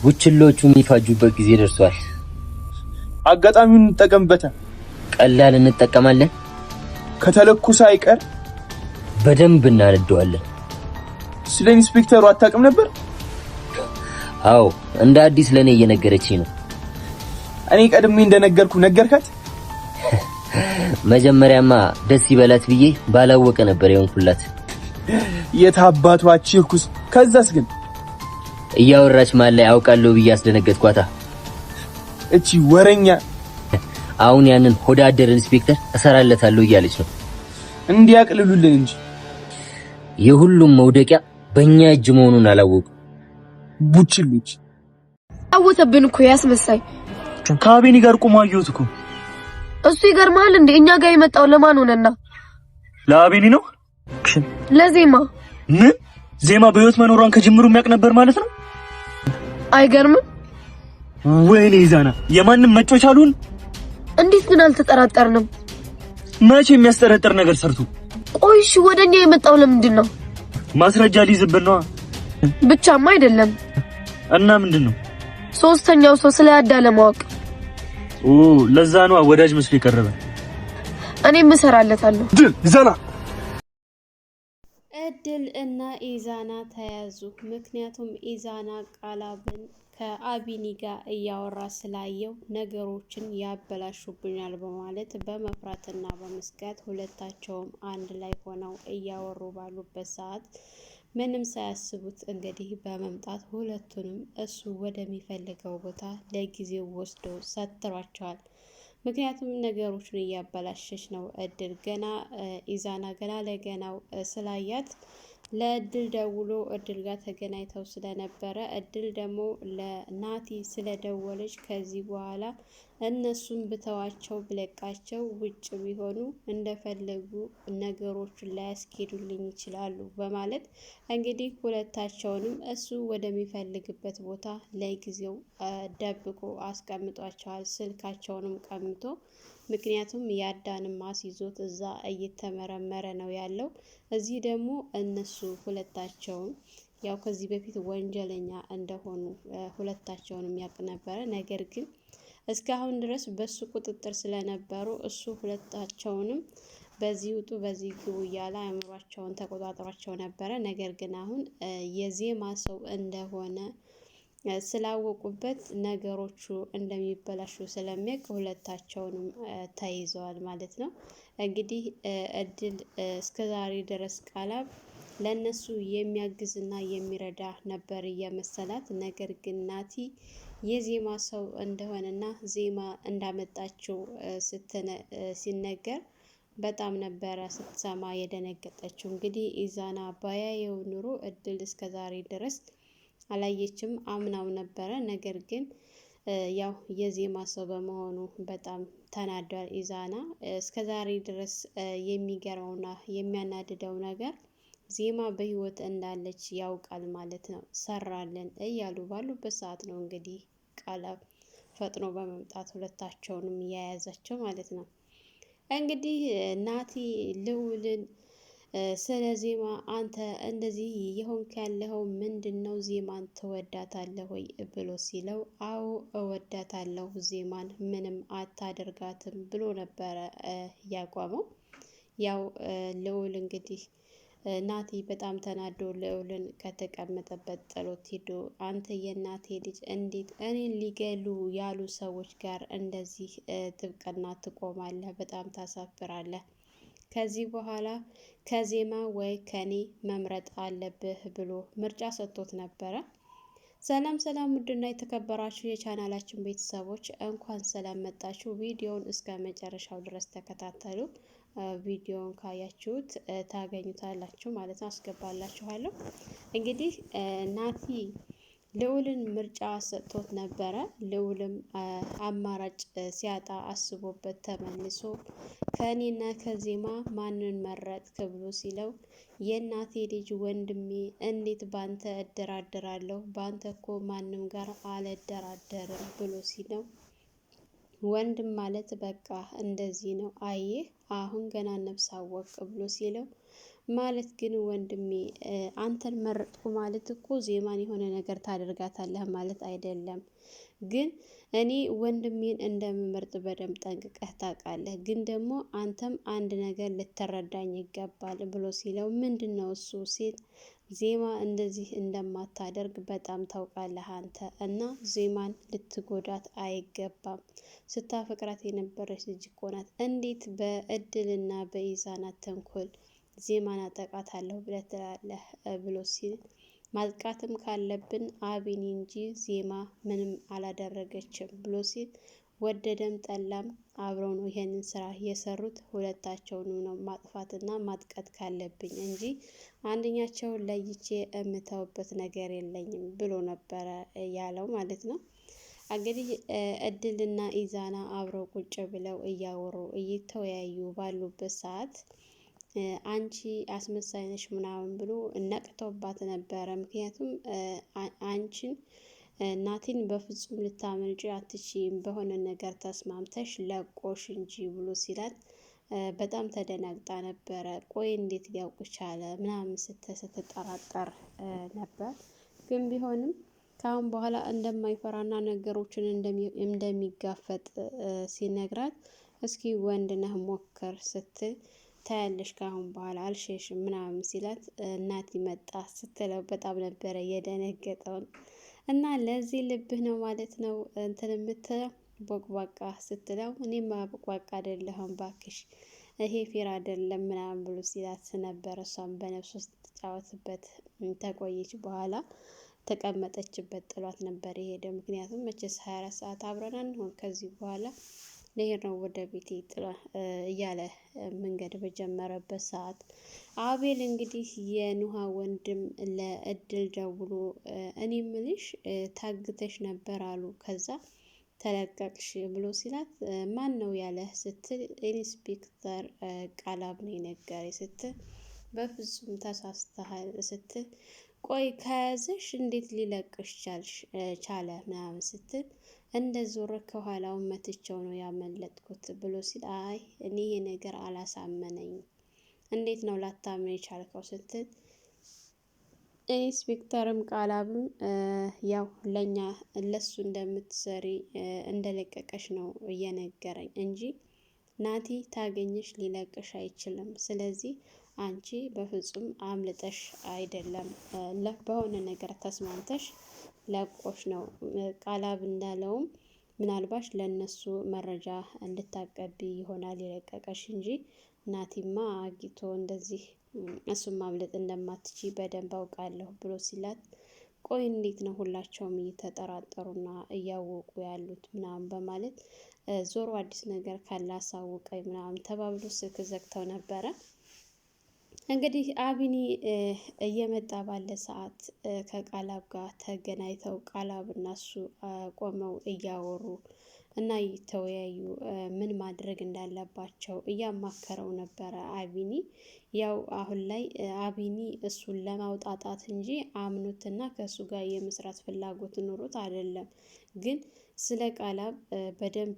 ቡችሎቹ የሚፋጁበት ጊዜ ደርሷል። አጋጣሚውን እንጠቀምበታ። ቀላል እንጠቀማለን። ከተለኮሰ አይቀር በደንብ እናነደዋለን። ስለ ኢንስፔክተሩ አታውቅም ነበር? አዎ፣ እንደ አዲስ ለኔ እየነገረችኝ ነው። እኔ ቀድሜ እንደነገርኩ ነገርካት? መጀመሪያማ ደስ ይበላት ብዬ ባላወቀ ነበር የሆንኩላት። የታባቷ ቺርኩስ። ከዛስ ግን እያወራች መሀል ላይ አውቃለሁ ብዬ አስደነገጥኳታ። እቺ ወረኛ። አሁን ያንን ሆዳደር ኢንስፔክተር እሰራለታለሁ እያለች ነው። እንዲያቅልሉልን እንጂ። የሁሉም መውደቂያ በእኛ እጅ መሆኑን አላወቁ። ቡችሎች። አወተብን እኮ ያስመሳይ። ከአቤኒ ጋር ቆሞ አየሁት እኮ። እሱ ይገርማል እንዴ! እኛ ጋር የመጣው ለማን ሆነና? ለአቤኒ ነው። ለዜማ። ምን? ዜማ በህይወት መኖሯን ከጅምሩ የሚያውቅ ነበር ማለት ነው? አይገርምም? ወይኔ ይዛና የማንም መጮች አሉን። እንዴት ግን አልተጠራጠርንም? መቼ የሚያስጠረጥር ነገር ሰርቶ። ቆይ እሺ፣ ወደኛ የመጣው ለምንድን ነው? ማስረጃ ሊይዝብን ነዋ። ብቻማ አይደለም። እና ምንድን ነው? ሶስተኛው ሰው ስለ ያዳ ለማወቅ። ኦ፣ ለዛ ነዋ ወዳጅ መስሎ የቀረበ። እኔም እሰራለታለሁ። ድል ይዛና። እድል እና ኢዛና ተያዙ። ምክንያቱም ኢዛና ቃላብን ከአቢኒ ጋር እያወራ ስላየው ነገሮችን ያበላሹብኛል በማለት በመፍራትና በመስጋት ሁለታቸውም አንድ ላይ ሆነው እያወሩ ባሉበት ሰዓት ምንም ሳያስቡት እንግዲህ በመምጣት ሁለቱንም እሱ ወደሚፈልገው ቦታ ለጊዜው ወስዶ ሰትሯቸዋል። ምክንያቱም ነገሮችን እያበላሸች ነው። እድል ገና ኢዛና ገና ለገናው ስላያት ለእድል ደውሎ እድል ጋር ተገናኝተው ስለነበረ እድል ደግሞ ለናቲ ስለደወለች ከዚህ በኋላ እነሱን ብተዋቸው ብለቃቸው ውጭ ቢሆኑ እንደፈለጉ ነገሮችን ላያስኬዱልኝ ይችላሉ በማለት እንግዲህ ሁለታቸውንም እሱ ወደሚፈልግበት ቦታ ለጊዜው ደብቆ አስቀምጧቸዋል። ስልካቸውንም ቀምቶ፣ ምክንያቱም ያዳንም አስይዞት እዛ እየተመረመረ ነው ያለው። እዚህ ደግሞ እነሱ ሁለታቸውን ያው ከዚህ በፊት ወንጀለኛ እንደሆኑ ሁለታቸውንም ያውቅ ነበረ። ነገር ግን እስካሁን ድረስ በሱ ቁጥጥር ስለነበሩ እሱ ሁለታቸውንም በዚህ ውጡ በዚህ ግቡ እያለ አእምሯቸውን ተቆጣጥሯቸው ነበረ። ነገር ግን አሁን የዜማ ሰው እንደሆነ ስላወቁበት ነገሮቹ እንደሚበላሹ ስለሚያውቅ ሁለታቸውንም ተይዘዋል ማለት ነው። እንግዲህ እድል እስከዛሬ ድረስ ቃላብ ለእነሱ የሚያግዝና የሚረዳ ነበር እየመሰላት፣ ነገር ግን ናቲ የዜማ ሰው እንደሆነና ዜማ እንዳመጣችው ሲነገር በጣም ነበረ ስትሰማ የደነገጠችው። እንግዲህ ኢዛና ባያየው ኑሮ እድል እስከዛሬ ድረስ አላየችም፣ አምናው ነበረ። ነገር ግን ያው የዜማ ሰው በመሆኑ በጣም ተናዷል ኢዛና። እስከዛሬ ድረስ የሚገርመውና የሚያናድደው ነገር ዜማ በህይወት እንዳለች ያውቃል ማለት ነው። ሰራለን እያሉ ባሉበት ሰዓት ነው እንግዲህ ቃላብ ፈጥኖ በመምጣት ሁለታቸውንም እያያዛቸው ማለት ነው። እንግዲህ ናቲ ልዑልን ስለ ዜማ አንተ እንደዚህ የሆንክ ያለኸው ምንድን ነው? ዜማን ትወዳታለህ ወይ ብሎ ሲለው አዎ እወዳታለሁ፣ ዜማን ምንም አታደርጋትም ብሎ ነበረ ያቋመው። ያው ልዑል እንግዲህ ናቲ በጣም ተናዶ ልዑልን ከተቀመጠበት ጥሎት ሄዶ አንተ የእናቴ ልጅ እንዴት እኔን ሊገሉ ያሉ ሰዎች ጋር እንደዚህ ጥብቅና ትቆማለህ? በጣም ታሳፍራለህ። ከዚህ በኋላ ከዜማ ወይ ከኔ መምረጥ አለብህ ብሎ ምርጫ ሰጥቶት ነበረ። ሰላም ሰላም፣ ውድና የተከበራችሁ የቻናላችን ቤተሰቦች እንኳን ሰላም መጣችሁ። ቪዲዮውን እስከ መጨረሻው ድረስ ተከታተሉ። ቪዲዮውን ካያችሁት ታገኙታላችሁ ማለት ነው፣ አስገባላችኋለሁ። እንግዲህ ናቲ ልዑልን ምርጫ ሰጥቶት ነበረ። ልዑልም አማራጭ ሲያጣ አስቦበት ተመልሶ ከእኔና ከዜማ ማንን መረጥክ ብሎ ሲለው የእናቴ ልጅ ወንድሜ እንዴት ባንተ እደራደራለሁ? ባንተ እኮ ማንም ጋር አልደራደርም ብሎ ሲለው ወንድም ማለት በቃ እንደዚህ ነው፣ አየህ አሁን ገና ነፍስ አወቅ ብሎ ሲለው ማለት ግን ወንድሜ አንተን መረጥኩ ማለት እኮ ዜማን የሆነ ነገር ታደርጋታለህ ማለት አይደለም። ግን እኔ ወንድሜን እንደምመርጥ በደንብ ጠንቅቀህ ታውቃለህ። ግን ደግሞ አንተም አንድ ነገር ልትረዳኝ ይገባል ብሎ ሲለው ምንድን ነው እሱ ሲል ዜማ እንደዚህ እንደማታደርግ በጣም ታውቃለህ አንተ እና ዜማን ልትጎዳት አይገባም። ስታፈቅራት የነበረች ልጅ እኮ ናት። እንዴት በእድልና በኢዛናት ተንኮል ዜማን አጠቃታለሁ ብለህ ትላለህ ብሎ ሲል ማጥቃትም ካለብን አቢኒ እንጂ ዜማ ምንም አላደረገችም ብሎ ሲል ወደደም ጠላም አብረው ነው ይሄንን ስራ የሰሩት። ሁለታቸውንም ነው ማጥፋትና ማጥቃት ካለብኝ እንጂ አንደኛቸውን ለይቼ እምተውበት ነገር የለኝም ብሎ ነበረ ያለው ማለት ነው። እንግዲህ እድልና ኢዛና አብረው ቁጭ ብለው እያወሩ እየተወያዩ ባሉበት ሰዓት አንቺ አስመሳይ ነሽ ምናምን ብሎ ነቅቶባት ነበረ። ምክንያቱም አንቺን ናቲን በፍጹም ልታመልጪ አትችይም፣ በሆነ ነገር ተስማምተሽ ለቆሽ እንጂ ብሎ ሲላት በጣም ተደናግጣ ነበረ። ቆይ እንዴት ሊያውቅ ቻለ ምናምን ስትጠራጠር ነበር። ግን ቢሆንም ከአሁን በኋላ እንደማይፈራና ነገሮችን እንደሚጋፈጥ ሲነግራት እስኪ ወንድ ነህ ሞክር ስትል ታያለሽ ከአሁን በኋላ አልሸሽም ምናምን ሲላት እናት መጣ ስትለው በጣም ነበረ የደነገጠው። እና ለዚህ ልብህ ነው ማለት ነው እንትን የምትለው ቦቅቧቃ ስትለው እኔማ ቦቅቧቃ አይደለሁም ባክሽ ይሄ fair አይደለም ምናምን ብሎ ሲላት ነበረ። እሷም በነፍሱ ስትጫወትበት ተቆየች። በኋላ ተቀመጠችበት ጥሏት ነበር የሄደው። ምክንያቱም መቼስ 24 ሰዓት አብረን አንሆን ከዚህ በኋላ ልሄድ ነው ወደ ቤቴ እያለ መንገድ በጀመረበት ሰዓት አቤል እንግዲህ የኑሃ ወንድም ለእድል ደውሎ እኔ ምልሽ ታግተሽ ነበር አሉ፣ ከዛ ተለቀቅሽ ብሎ ሲላት ማን ነው ያለህ ስትል ኢንስፔክተር ቃላብ ነው የነገረኝ ስትል በፍጹም ተሳስተሃል ስትል ቆይ ከያዘሽ እንዴት ሊለቅሽ ቻለ ምናምን ስትል እንደ ዞረ ከኋላው መትቸው ነው ያመለጥኩት ብሎ ሲል አይ እኔ ይሄ ነገር አላሳመነኝም፣ እንዴት ነው ላታምን የቻልከው ስትል ኢንስፔክተርም ቃላብም ያው ለኛ ለሱ እንደምትሰሪ እንደለቀቀሽ ነው እየነገረኝ እንጂ ናቲ ታገኘሽ ሊለቅሽ አይችልም። ስለዚህ አንቺ በፍጹም አምልጠሽ አይደለም፣ በሆነ ነገር ተስማምተሽ ለቆሽ ነው። ቃላብ እንዳለውም ምናልባሽ ለእነሱ መረጃ እንድታቀቢ ይሆናል የለቀቀሽ እንጂ ናቲማ አግኝቶ እንደዚህ እሱን ማምለጥ እንደማትችይ በደንብ አውቃለሁ ብሎ ሲላት፣ ቆይ እንዴት ነው ሁላቸውም እየተጠራጠሩና እያወቁ ያሉት ምናምን በማለት ዞሮ አዲስ ነገር ካለ አሳውቀኝ ምናምን ተባብሎ ስልክ ዘግተው ነበረ። እንግዲህ አቢኒ እየመጣ ባለ ሰዓት ከቃላብ ጋር ተገናኝተው ቃላብ እና እሱ ቆመው እያወሩ እና እየተወያዩ ምን ማድረግ እንዳለባቸው እያማከረው ነበረ አቢኒ። ያው አሁን ላይ አቢኒ እሱን ለማውጣጣት እንጂ አምኖትና ከእሱ ጋር የመስራት ፍላጎት ኖሮት አይደለም። ግን ስለ ቃላብ በደንብ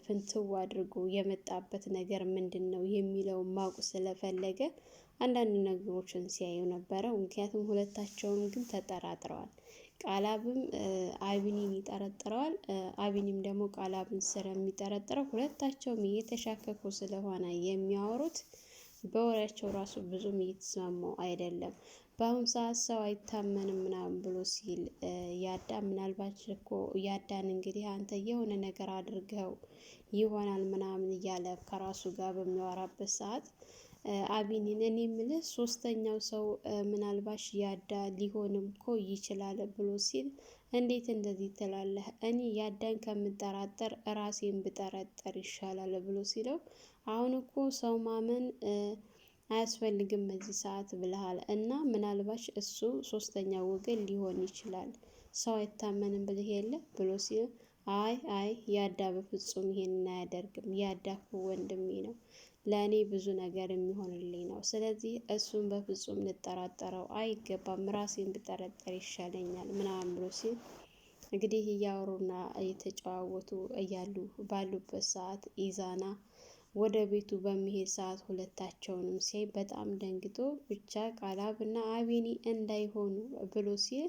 ፍንትው አድርጎ የመጣበት ነገር ምንድን ነው የሚለውን ማወቅ ስለፈለገ አንዳንድ ነገሮችን ሲያዩ ነበረ። ምክንያቱም ሁለታቸውም ግን ተጠራጥረዋል። ቃላብም አቢኒን ይጠረጥረዋል፣ አቢኒም ደግሞ ቃላብን ስለሚጠረጥረው ሁለታቸውም እየተሻከኩ ስለሆነ የሚያወሩት በወሬያቸው ራሱ ብዙም እየተስማሙ አይደለም። በአሁኑ ሰዓት ሰው አይታመንም ምናምን ብሎ ሲል ያዳ ምናልባት እኮ ያዳን እንግዲህ አንተ የሆነ ነገር አድርገው ይሆናል ምናምን እያለ ከራሱ ጋር በሚያወራበት ሰዓት አቢኒን እኔ የምልህ ሶስተኛው ሰው ምናልባሽ ያዳ ሊሆንም እኮ ይችላል ብሎ ሲል እንዴት እንደዚህ ትላለህ? እኔ ያዳን ከምጠራጠር ራሴን ብጠረጠር ይሻላል ብሎ ሲለው አሁን እኮ ሰው ማመን አያስፈልግም በዚህ ሰዓት ብለሃል እና ምናልባሽ እሱ ሶስተኛው ወገን ሊሆን ይችላል፣ ሰው አይታመንም ብልህ የለ ብሎ ሲል አይ አይ ያዳ በፍጹም ይሄንን አያደርግም፣ ያዳ እኮ ወንድሜ ነው፣ ለእኔ ብዙ ነገር የሚሆንልኝ ነው። ስለዚህ እሱን በፍጹም ልጠራጠረው አይገባም፣ ራሴን ብጠረጠር ይሻለኛል ምናምን ብሎ ሲል እንግዲህ እያወሩና እየተጨዋወቱ እያሉ ባሉበት ሰዓት ኢዛና ወደ ቤቱ በሚሄድ ሰዓት ሁለታቸውንም ሲያይ በጣም ደንግጦ ብቻ ቃላብ እና አቢኒ እንዳይሆኑ ብሎ ሲል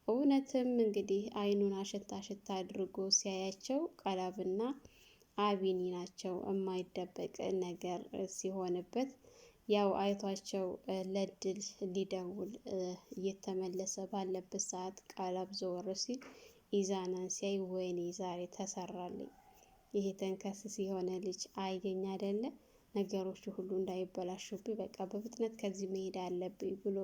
እውነትም እንግዲህ አይኑን አሸታ አሸታ አድርጎ ሲያያቸው ቃላብና አቢኒ ናቸው። የማይደበቅ ነገር ሲሆንበት ያው አይቷቸው ለድል ሊደውል እየተመለሰ ባለበት ሰዓት ቃላብ ዘወር ሲል ኢዛናን ሲያይ ወይኔ ዛሬ ተሰራልኝ፣ ይሄ ተንከስስ የሆነ ልጅ አየኝ አይደለ ነገሮቹ ሁሉ እንዳይበላሹብኝ በቃ በፍጥነት ከዚህ መሄድ አለብኝ ብሎ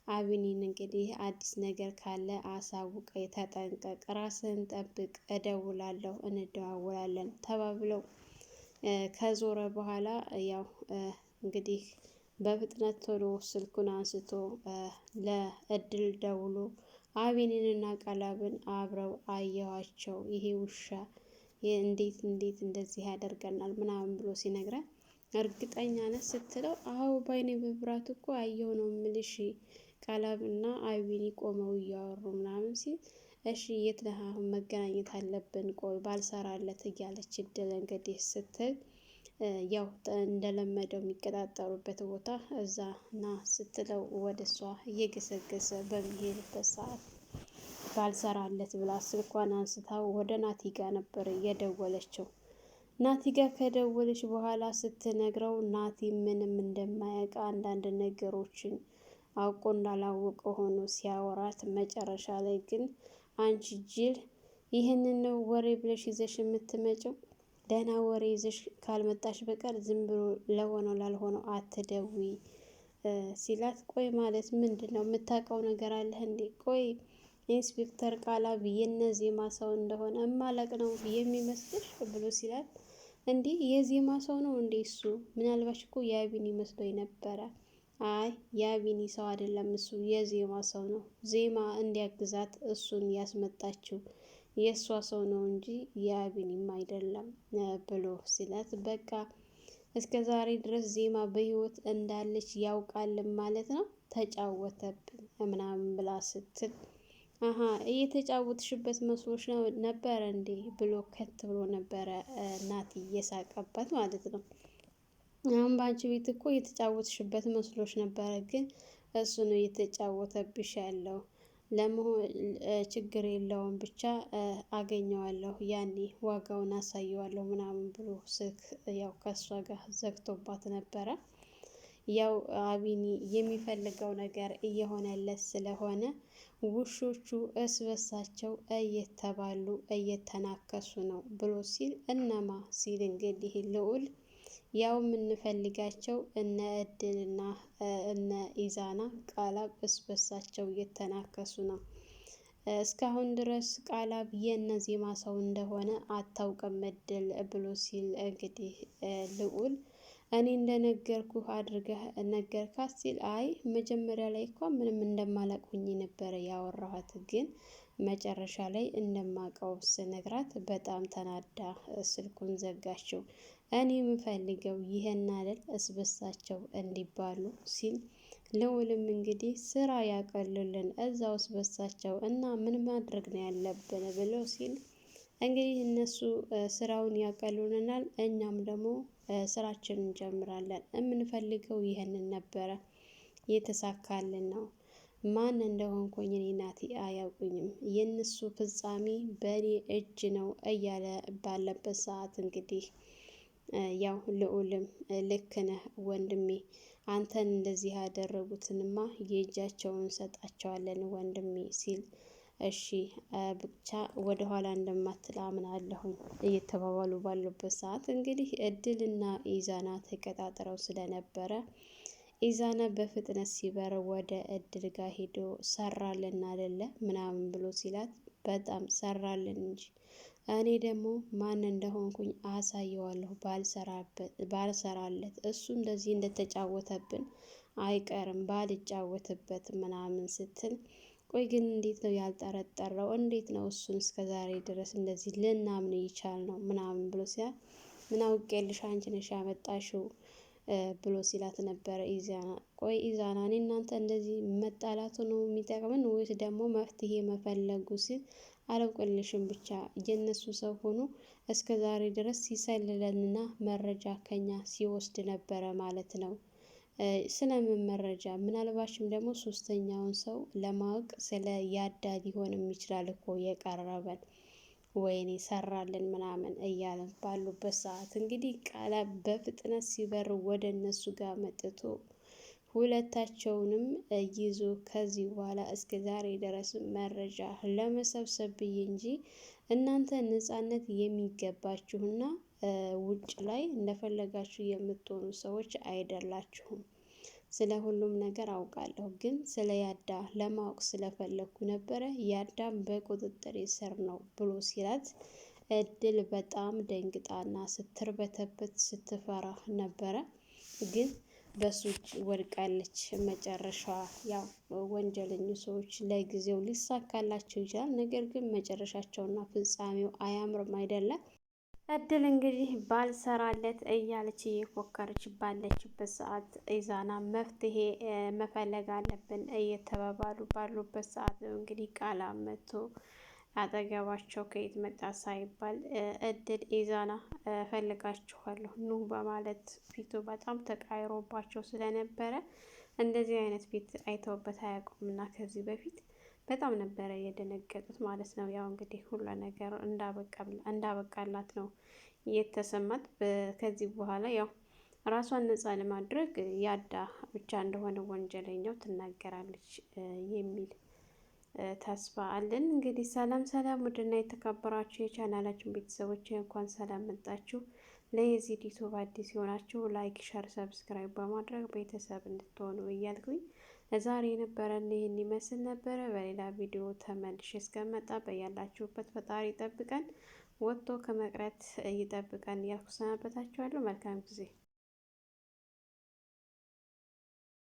አቢኒን እንግዲህ አዲስ ነገር ካለ አሳውቀኝ፣ ተጠንቀቅ፣ ራስህን ጠብቅ፣ እደውላለሁ፣ እንደዋወላለን ተባብለው ከዞረ በኋላ ያው እንግዲህ በፍጥነት ቶሎ ስልኩን አንስቶ ለእድል ደውሎ አቤኔንና ቃላብን አብረው አየኋቸው፣ ይሄ ውሻ እንዴት እንዴት እንደዚህ ያደርገናል ምናምን ብሎ ሲነግረን እርግጠኛ ነህ ስትለው አዎ ባይኔ በብራቱ እኮ አየሁ ነው ምልሽ ቃላብና አቢኒ ቆመው እያወሩ ምናምን ሲል እሺ የት ነህ አሁን መገናኘት አለብን ቆይ ባልሰራለት እያለች እድል እንግዲህ ስትል ያው እንደለመደው የሚቀጣጠሩበት ቦታ እዛ ና ስትለው ወደ እሷ እየገሰገሰ በሚሄድበት ሰዓት ባልሰራለት ብላ ስልኳን አንስታ ወደ ናቲ ጋ ነበር የደወለችው። ናቲ ጋ ከደወለች በኋላ ስትነግረው ናቲ ምንም እንደማያውቅ አንዳንድ ነገሮችን አውቆ እንዳላወቀ ሆኖ ሲያወራት፣ መጨረሻ ላይ ግን አንቺ ጅል ይህንን ነው ወሬ ብለሽ ይዘሽ የምትመጪው? ደህና ወሬ ይዘሽ ካልመጣሽ በቀር ዝም ብሎ ለሆነው ላልሆነው አትደዊ ሲላት፣ ቆይ ማለት ምንድን ነው የምታውቀው ነገር አለህ እንዴ? ቆይ ኢንስፔክተር ቃላብ የነ ዜማ ሰው እንደሆነ እማለቅ ነው የሚመስልሽ ብሎ ሲላት፣ እንዲህ የዜማ ሰው ነው እንዴ እሱ? ምናልባሽ እኮ የአቢን ይመስሎኝ ነበረ። አይ የአቢኒ ሰው አይደለም እሱ የዜማ ሰው ነው። ዜማ እንዲያግዛት እሱን ያስመጣችው የእሷ ሰው ነው እንጂ የአቢኒም አይደለም ብሎ ሲላት፣ በቃ እስከ ዛሬ ድረስ ዜማ በህይወት እንዳለች ያውቃል ማለት ነው፣ ተጫወተብን ምናምን ብላ ስትል አሀ እየተጫወትሽበት መስሎሽ ነው ነበረ እንዴ ብሎ ከት ብሎ ነበረ ናቲ እየሳቀባት ማለት ነው። አሁን በአንቺ ቤት እኮ እየተጫወትሽበት መስሎሽ ነበረ፣ ግን እሱ ነው እየተጫወተብሽ ያለው። ለመሆን ችግር የለውም ብቻ አገኘዋለሁ፣ ያኔ ዋጋውን አሳየዋለሁ ምናምን ብሎ ስልክ ያው ከእሷ ጋር ዘግቶባት ነበረ። ያው አቢኒ የሚፈልገው ነገር እየሆነለት ስለሆነ ውሾቹ እርስ በርሳቸው እየተባሉ እየተናከሱ ነው ብሎ ሲል እነማ ሲል እንግዲህ ልዑል ያው የምንፈልጋቸው እነ እድልና እነ ኢዛና ቃላብ እርስ በርሳቸው እየተናከሱ ነው። እስካሁን ድረስ ቃላብ የነ ዜማ ሰው እንደሆነ አታውቅም እድል ብሎ ሲል እንግዲህ ልዑል እኔ እንደነገርኩህ አድርገህ ነገርካት ሲል አይ መጀመሪያ ላይ እኳ ምንም እንደማላቅ ሁኜ ነበረ ያወራኋት፣ ግን መጨረሻ ላይ እንደማቀው ስነግራት በጣም ተናዳ ስልኩን ዘጋችው። እኔ የምፈልገው ይህን አይደል እስበሳቸው እንዲባሉ ሲል ልዑልም እንግዲህ ስራ ያቀሉልን እዛው እስበሳቸው እና ምን ማድረግ ነው ያለብን ብሎ ሲል እንግዲህ እነሱ ስራውን ያቀሉልናል፣ እኛም ደግሞ ስራችንን እንጀምራለን። የምንፈልገው ይህንን ነበረ፣ የተሳካልን ነው። ማን እንደሆንኩኝ እኔ ናቲ አያውቁኝም፣ የእነሱ ፍጻሜ በእኔ እጅ ነው እያለ ባለበት ሰዓት እንግዲህ ያው ልዑልም ልክ ነህ ወንድሜ፣ አንተን እንደዚህ ያደረጉትንማ የእጃቸውን እንሰጣቸዋለን ወንድሜ ሲል እሺ ብቻ ወደ ኋላ እንደማትል አምናለሁኝ እየተባባሉ ባሉበት ሰዓት እንግዲህ እድልና ኢዛና ተቀጣጥረው ስለነበረ ኢዛና በፍጥነት ሲበር ወደ እድል ጋር ሄዶ ሰራልን አይደለ ምናምን ብሎ ሲላት በጣም ሰራልን እንጂ እኔ ደግሞ ማን እንደሆንኩኝ አሳየዋለሁ ባልሰራለት እሱ እንደዚህ እንደተጫወተብን አይቀርም ባልጫወትበት ምናምን ስትል ቆይ ግን እንዴት ነው ያልጠረጠረው? እንዴት ነው እሱን እስከ ዛሬ ድረስ እንደዚህ ልናምን ይቻል ነው ምናምን ብሎ ሲያ ምን አውቄልሽ አንቺ ነሽ ያመጣሽው ብሎ ሲላት ነበረ ኢዛና። ቆይ ኢዛና እኔ እናንተ እንደዚህ መጣላቱ ነው የሚጠቅምን ወይስ ደግሞ መፍትሄ መፈለጉ ሲል አላውቅልሽም ብቻ የእነሱ ሰው ሆኖ እስከ ዛሬ ድረስ ሲሰልለንና መረጃ ከኛ ሲወስድ ነበረ ማለት ነው። ስለምን መረጃ? ምናልባችም ደግሞ ሶስተኛውን ሰው ለማወቅ ስለ ያዳ ሊሆንም ይችላል እኮ የቀረበን፣ ወይኔ ሰራልን ምናምን እያለ ባሉበት ሰዓት እንግዲህ ቃላ በፍጥነት ሲበር ወደ እነሱ ጋር መጥቶ ሁለታቸውንም ይዞ ከዚህ በኋላ እስከ ዛሬ ድረስ መረጃ ለመሰብሰብ ብዬ እንጂ እናንተ ነጻነት የሚገባችሁና ውጭ ላይ እንደፈለጋችሁ የምትሆኑ ሰዎች አይደላችሁም። ስለ ሁሉም ነገር አውቃለሁ፣ ግን ስለ ያዳ ለማወቅ ስለፈለግኩ ነበረ። ያዳም በቁጥጥር ስር ነው ብሎ ሲላት እድል በጣም ደንግጣና ስትርበተበት ስትፈራ ነበረ። ግን በሱ እጅ ወድቃለች። መጨረሻዋ ያው ወንጀለኞች ሰዎች ለጊዜው ሊሳካላቸው ይችላል። ነገር ግን መጨረሻቸውና ፍጻሜው አያምርም አይደለም። እድል እንግዲህ ባልሰራለት እያለች እየፎከረች ባለችበት ሰዓት ኢዛና መፍትሄ መፈለግ አለብን እየተባባሉ ባሉበት ሰዓት ነው እንግዲህ ቃላ መጥቶ አጠገባቸው ከየት መጣ ሳይባል እድል ኢዛና እፈልጋችኋለሁ ኑ በማለት ፊቱ በጣም ተቃይሮባቸው ስለነበረ እንደዚህ አይነት ፊት አይተውበት አያውቁም እና ከዚህ በፊት በጣም ነበረ የደነገጡት ማለት ነው። ያው እንግዲህ ሁሉ ነገር እንዳበቃላት ነው የተሰማት። ከዚህ በኋላ ያው ራሷን ነፃ ለማድረግ ያዳ ብቻ እንደሆነ ወንጀለኛው ትናገራለች የሚል ተስፋ አለን። እንግዲህ ሰላም ሰላም፣ ውድና የተከበራችሁ የቻናላችን ቤተሰቦች እንኳን ሰላም መጣችሁ። ለየዚህ ዩቲዩብ አዲስ የሆናችሁ like፣ share፣ subscribe በማድረግ ቤተሰብ እንድትሆኑ እያልኩኝ ዛሬ የነበረን ይህን ይመስል ነበረ። በሌላ ቪዲዮ ተመልሼ እስከመጣ በያላችሁበት ፈጣሪ ይጠብቀን፣ ወጥቶ ከመቅረት ይጠብቀን እያልኩ ሰናበታችኋለሁ። መልካም ጊዜ።